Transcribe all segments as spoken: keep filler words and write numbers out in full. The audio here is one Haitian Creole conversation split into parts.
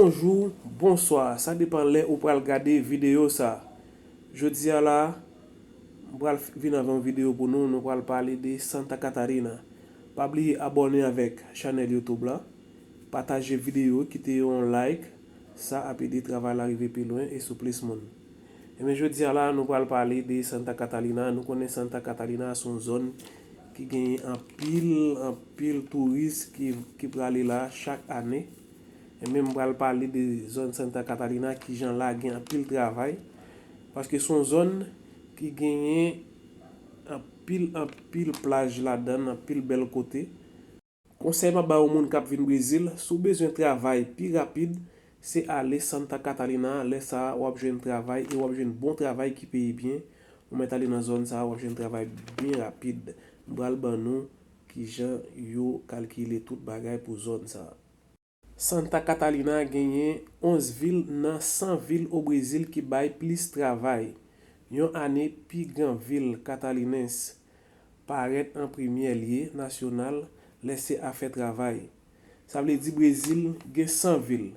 Bonjou, bonswa, sa depann lè ou pral gade videyo sa. Jodi a la, m pral vin avè yon videyo pou nou, nou pral pale de Santa Catarina. Pa bliye abòne avèk chanèl YouTube la, pataje videyo, kite yon like, sa ap ede travay la rive pi lwen e sou plis moun. Ebyen, jodi a la, nou pral pale de Santa Catarina. Nou konnen Santa Catarina se yon zòn ki genyen anpil, anpil touris ki, ki prale la chak ane. Ebyen, m pral pale de zòn Santa Catarina, kijan la gen anpil travay. Paske se yon zòn ki genyen anpil, anpil plaj ladan, anpil bèl kote. Konsèy m ap ba yon moun k ap vin Brezil, si w bezwen travay pi rapid, se ale Santa Catarina. Lè sa a, w ap jwenn travay e w ap jwenn bon travay ki peye byen. Ou mèt ale nan zòn sa a, w ap jwenn travay byen rapid. M pral ban nou kijan yo kalkile tout bagay pou zòn sa a. Santa Catarina genyen onz vil nan san vil o Brezil ki bay plis travay. Yon ane, pi gran vil katalinens parèt an premyè lye nasyonal lè se afè travay. Sa vle di Brezil gen san vil.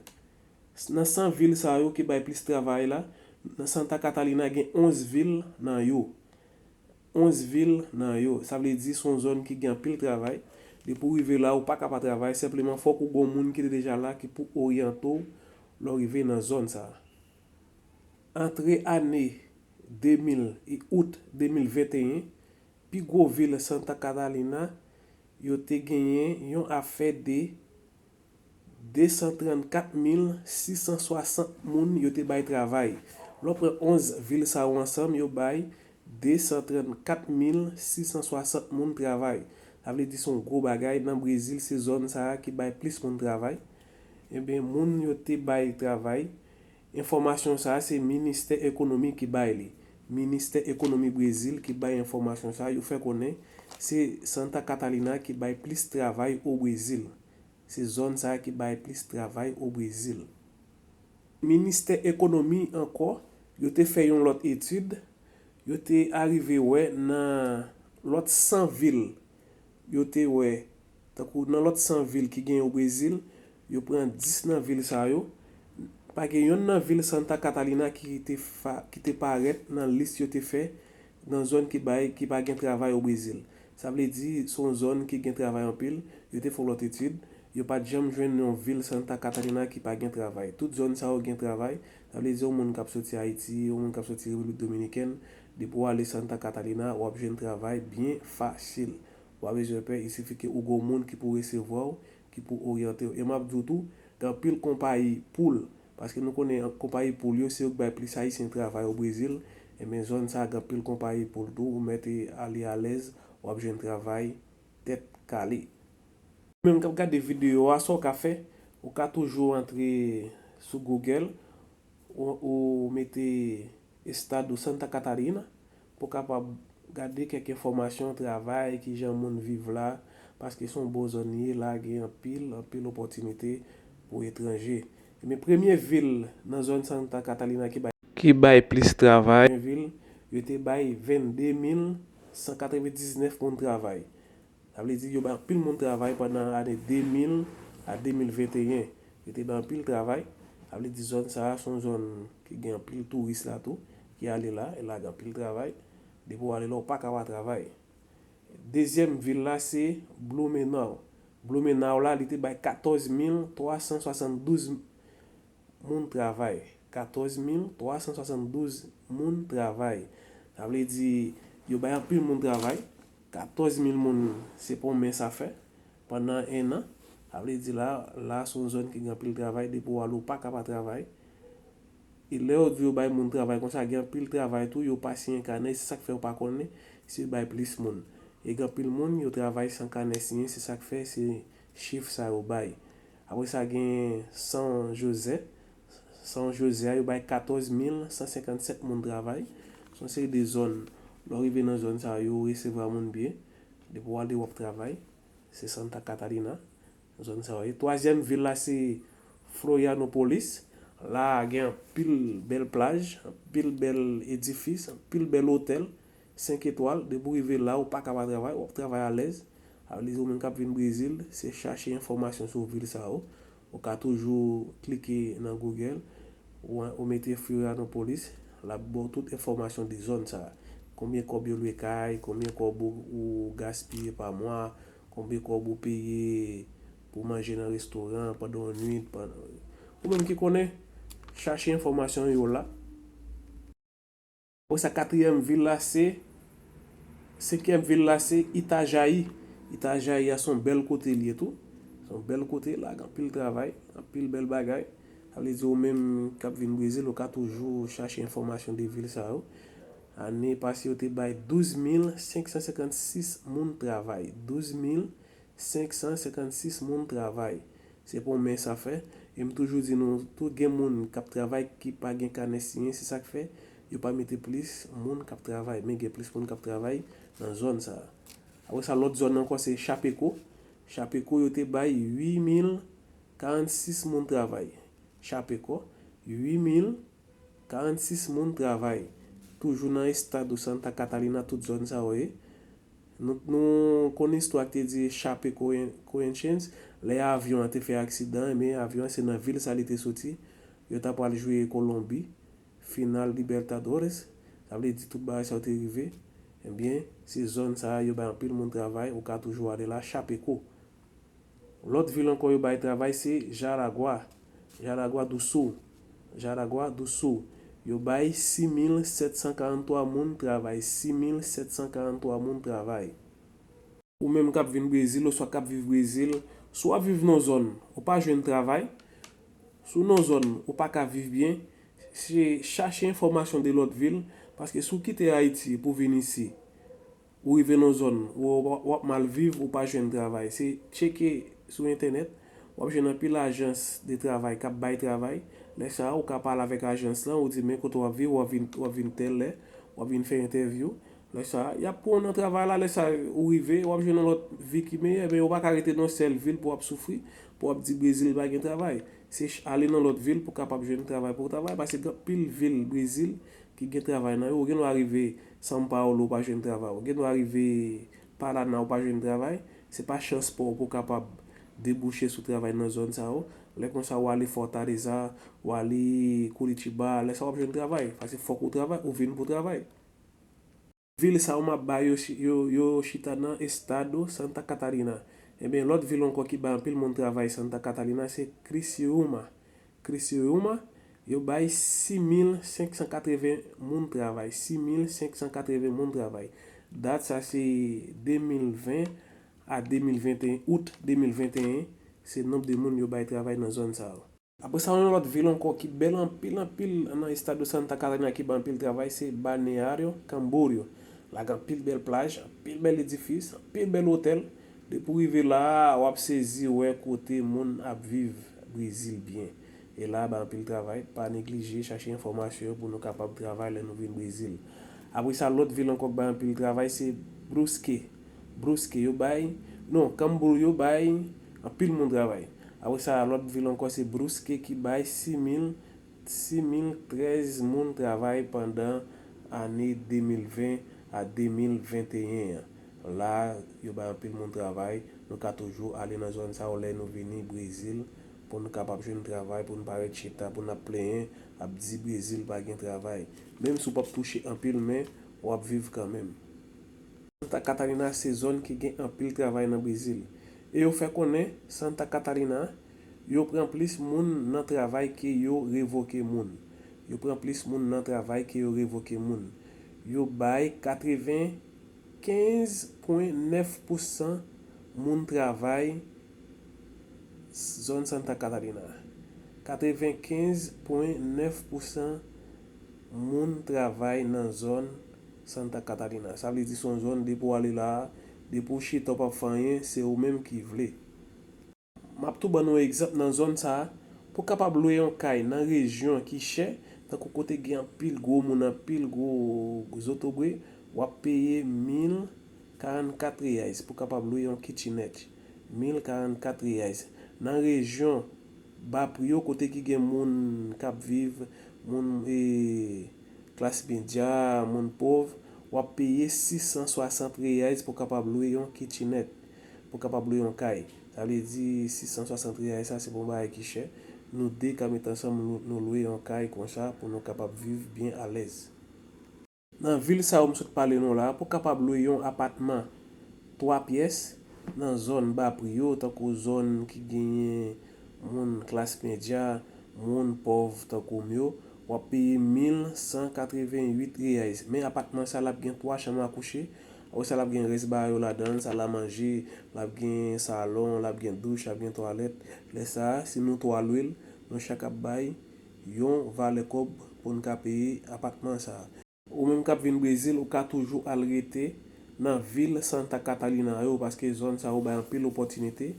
Nan san vil sa yo ki bay plis travay la, nan Santa Catarina gen onz vil nan yo. Onz vil nan yo. Sa vle di se yon zòn ki gen anpil travay. Depi w rive la, ou pa ka pa travay. Senpleman, fòk ou gen yon moun ki te deja la ki pou oryante w lè w rive nan zòn sa a. Antre ane de mil e out de mil venteyen, pi gwo vil Santa Catarina yo te genyen yon afè de de san trannkat mil sis san swasant moun yo te bay travay. Lè w pran onz vil sa yo ansanm, yo bay de san trannkat mil sis san swasant moun travay. Sa vle di se yon gwo bagay. Nan Brezil, se zòn sa a ki bay plis moun travay. Ebyen, moun yo te bay travay. Enfòmasyon sa a, se Ministè Ekonomi ki bay li. Ministè Ekonomi Brezil ki bay enfòmasyon sa a. Yo fè konnen se Santa Catarina ki bay plis travay o Brezil. Se zòn sa a ki bay plis travay o Brezil. Ministè Ekonomi ankò, yo te fè yon lòt etid, yo te arive wè nan lòt san vil, yo te wè, tankou nan lòt san vil ki genyen o Brezil, yo pran dis nan vil sa yo. Pa gen yonn nan vil Santa Catarina ki te fa, ki te parèt nan lis yo te fè nan zòn ki bay, ki pa gen travay o Brezil. Sa vle di, se yon zòn ki gen travay anpil. Yo te fè yon lòt etid, yo pa t janm jwenn yon vil Santa Catarina ki pa gen travay. Tout zòn sa yo gen travay. Sa vle di, yon moun k ap soti Ayiti, yon moun k ap soti Repiblik Dominikèn, depi w ale Santa Catarina, w ap jwenn travay byen fasil. Ou pa bezwen pè, il sifi ke ou gen yon moun ki pou resevwa w, ki pou oryante w. E m ap di w tou, gen anpil konpayi poul, paske nou konnen konpayi poul yo, se yo k bay plis Ayisyen travay o Brezil. Ebyen, zòn sa a gen anpil konpayi poul tou, ou mèt ale alèz, w ap jwenn travay tèt kale. Ou menm k ap gade videyo a, sa w ka fè, ou ka toujou antre sou Google, ou, ou mete estado Santa Catarina pou w kapab gade kèk enfòmasyon travay, kijan moun viv la, paske se yon bon zòn li ye, la gen anpil, anpil opòtinite pou etranje. Ebyen, premye vil nan zòn Santa Catarina ki bay, ki bay plis travay, premye vil, yo te bay vennde mil san katrevendiznèf moun travay. Sa vle di yo bay anpil moun travay pandan ane de mil a de mil venteyen. Yo te bay anpil travay. Sa vle di zòn sa a se yon zòn ki gen anpil touris la tou, ki ale la, e la gen anpil travay. Depi w ale la, ou pa ka pa travay. Dezyèm vil la se Blumenau. Blumenau la, li te bay katòz mil twa san swasanndouz moun travay. Katòz mil twa san swasanndouz moun travay. Sa vle di, yo bay anpil moun travay. Katòz mil moun, se pa yon mens afè. Pandan en an, sa vle di la, la se yon zòn ki gen anpil travay, depi w ale, ou pa ka pa travay. E lè yo di yo bay moun travay konsa, gen anpil travay tou, yo pa siyen kanè, se sa k fè yo pa konnen si yo bay plis moun. E gen anpil moun, yo travay san kanè siyen, se sa k fè se chif sa yo bay. Apre sa, gen San Jozè. San Jozè a, yo bay katòz mil san senkannsèt moun travay. Se yon seri de zòn, lè w rive nan zòn sa yo, yo resevwa moun byen. Depi w ale, w ap travay. Se Santa Catarina. Zòn sa yo ye. Twazyèm vil la se Florianópolis. La a gen anpil bèl plaj, anpil bèl edifis, anpil bèl otèl senk etwal. Depi w rive la, ou pa ka pa travay, w ap travay alèz. Sa vle di ou menm k ap vin Brezil, se chache enfòmasyon sou vil sa yo. Ou ka toujou klike nan Google, ou, ou mete Florianópolis, l ap ba w tout enfòmasyon de zòn sa a. Konbyen kòb yo lwe kay, konbyen kòb ou, ou gaspiye pa mwa, konbyen kòb ou peye pou manje nan restoran pandan yon nwit. Pandan... Ou menm ki konnen, chache enfòmasyon yo la. Apre sa, katriyèm vil la se, senkyèm vil la se Itajaí. Itajaí a se yon bèl kote l ye tou. Se yon bèl kote la, gen anpil travay, anpil bèl bagay. Sa vle di ou menm k ap vin Brezil, ou ka toujou chache enfòmasyon de vil sa yo. Ane pase yo te bay douz mil senk san senkant sis moun travay. Douz mil senk san senkant sis moun travay. Se pa yon mens afè. E m toujou di nou tou, gen moun k ap travay ki pa gen kanè siyen, se sa k fè yo pa mete plis moun k ap travay. Men gen plis moun k ap travay nan zòn sa a. Apre sa, lòt zòn ankò se Chapecó. Chapecó yo te bay uit mil karannsis moun travay. Chapecó, uit mil karannsis moun travay. Toujou nan estado Santa Catarina, tout zòn sa yo ye. Nou, nou konn istwa ki te di Chapecoense, lè avyon an te fè aksidan, men avyon an se nan vil sa li te soti. Yo ta pral jwe Kolonbi, final Libertadores. Sa vle di tout bagay sa yo te rive. Ebyen, se zòn sa a yo bay anpil moun travay, ou ka toujou ale la, Chapecó. Lòt vil ankò yo bay travay se Jaraguá, Jaraguá do Sul, Jaraguá do Sul. Yo bay sis mil sèt san karanntwa moun travay, sis mil sèt san karanntwa moun travay. Ou menm k ap vin Brezil oswa k ap viv Brezil, si w ap viv nan zòn, ou pa jwenn travay, si w nan zòn, ou pa ka viv byen, se chache enfòmasyon de lòt vil, paske si w kite Ayiti pou vin isi, ou rive nan zòn, ou, w ap mal viv, ou pa jwenn travay. Se tcheke sou entènèt, w ap jwenn anpil ajans de travay k ap bay travay. Lè sa a, ou ka pale avèk ajans lan, ou di, men kote w ap viv, w ap vin, w ap vin tèl lè, w ap vin fè entèvyou. Lè sa a, y ap pran w nan travay la, lè sa a, ou rive, w ap jwenn yon lòt vi ki meyè, men ou pa ka rete nan yon sèl vil pou w ap soufri, pou w ap di Brezil pa gen travay. Se ch-, ale nan lòt vil pou w kapab jwenn travay pou w travay, paske gen anpil vil Brezil ki gen travay nan yo. Ou gen dwa rive São Paulo, ou pa jwenn travay. Ou gen dwa rive Paraná, ou pa jwenn travay. Se pa chans pa w pou w kapab debouche sou travay nan zòn sa yo. Lè konsa, ou ale Fortaleza, ou ale Curitiba, lè sa w ap jwenn travay. Paske fòk ou travay, ou vin pou travay. Vil sa yo m ap ba yo, chi-, yo, yo chita nan estado Santa Catarina. Ebyen, lòt vil ankò ki bay anpil moun travay Santa Catarina se Criciúma. Criciúma, yo bay sis mil senk san katreven moun travay. Sis mil senk san katreven moun travay. Dat sa se de mil ven a de mil venteyen, out de mil venteyen, se nonb de moun yo bay travay nan zòn sa yo. Apre sa, yon lòt vil ankò ki bèl anpil, anpil nan estado Santa Catarina ki bay anpil travay, se Balneário Camboriú. La gen anpil bèl plaj, anpil bèl edifis, anpil bèl otèl. Depi w rive la a, w ap sezi wè kote moun ap viv Brezil byen. E la a bay anpil travay, pa neglije chache enfòmasyon yo pou nou kapab travay lè nou vin Brezil. Apre sa, lòt vil ankò k bay anpil travay, se Brusque. Brusque, yo bay, non, Camboriú yo bay anpil moun travay. Apre sa, lòt vil ankò se Brusque ki bay sis mil, sis mil trèz moun travay pandan ane de mil ven a de mil venteyen an. La, yo bay anpil moun travay. Nou ka toujou ale nan zòn sa yo lè nou vini Brezil pou nou kapab jwenn travay, pou nou pa ret chita, pou n ap plenyen, ap di Brezil pa gen travay. Menm si w p ap touche anpil, men w ap viv kanmenm. Santa Catarina se zòn ki gen anpil travay nan Brezil. E yo fè konnen Santa Catarina, yo pran plis moun nan travay ke yo revoke moun. Yo pran plis moun nan travay ke yo revoke moun. Yo bay katrevenkenz pwen nèf pousan moun travay zòn Santa Catarina. Katrevenkenz pwen nèf pousan moun travay nan zòn Santa Catarina. Sa vle di se yon zòn depi w ale la a, depi w chita w p ap fè anyen, se ou menm ki vle. M ap tou ban nou egzanp nan zòn sa a. Pou w kapab lwe yon kay nan rejyon ki chè, tankou kote gen anpil gwo moun, anpil gwo zotobre, w ap peye mil karannkat reais pou w kapab lwe yon kitchenette. Mil karannkat reais. Nan rejyon ba pri yo, kote ki gen moun k ap viv, moun, e, klas medya, moun pòv, w ap peye sis san swasant reais pou w kapab lwe yon kitchenette, pou w kapab lwe yon kay. Sa vle di sis san swasant reyal sa se pa yon bagay ki chè. Nou de ka met ansanm nou, nou lwe yon kay konsa pou nou kapab viv byen alèz. Nan vil sa yo m sot pale nou la, pou kapab lwe yon apatman twa pyès nan zòn ba pri yo, tankou zòn ki genyen moun klas medya, moun pòv tankou m yo, w ap peye mil san katreven uit reyais. Men apatman sa l ap gen twa chanm a kouche, apre sa l ap gen rès bagay yo ladan l, sal a manje, l ap gen salon, l ap gen douch, l ap gen twalèt. Lè sa a, si nou twa lwe l, nou chak ap bay yon valè kòb pou n ka peye apatman sa a. Ou menm k ap vin Brezil, ou ka toujou al rete nan vil Santa Catalina yo, paske zòn sa yo bay anpil opòtinite.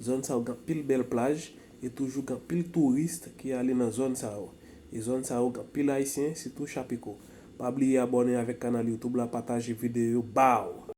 Zòn sa yo gen anpil bèl plaj e toujou gen anpil touris ki ale nan zòn sa yo. E zòn sa yo gen anpil ayisyen, sitou Chapecó. Pa bliye abòne avèk kanal YouTube la, pataje videyo yo, baw!